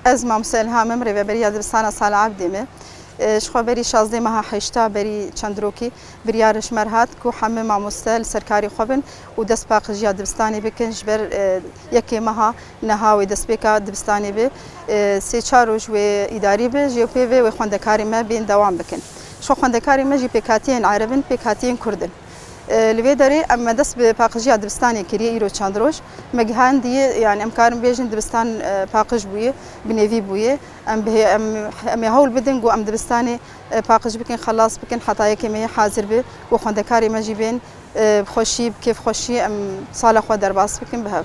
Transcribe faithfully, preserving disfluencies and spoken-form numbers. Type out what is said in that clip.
Ez mamoste Elham im, rêveberiya dibistana Salih Ebdî me. E, ji xwe berî şazdeh meha heşta berî çend rokî biryar ji me re hat ku hemî mamoste li ser karê xwe bin û dest paqijiya dibistanê bikin. Ji ber, e, yekê meha niha wê destpêka dibistanê be, e, sê çar roj wê îdarî be, ji pê ve wê xwendekarê me bên dewam bikin. Ji xwe xwendekarê me jî pêkhatiyên ereb in, pêkhatiyên kurd in. E, li vê derê em me dest bi paqijiya dibistanê kiriye, îro çend roj. Me gihandiye, yani em karin bêjin dibistan, e, paqij bûye, bi nêvî bûye. Em bi hê-, em, em ê hewl bidin ku em dibistanê, e, paqij bikin, xelas bikin, heta yekê mehê hazir be, ku xwendekarê me jî bên, e, bi xweşî, bi kêfxweşî em sala xwe derbas bikin bi hev.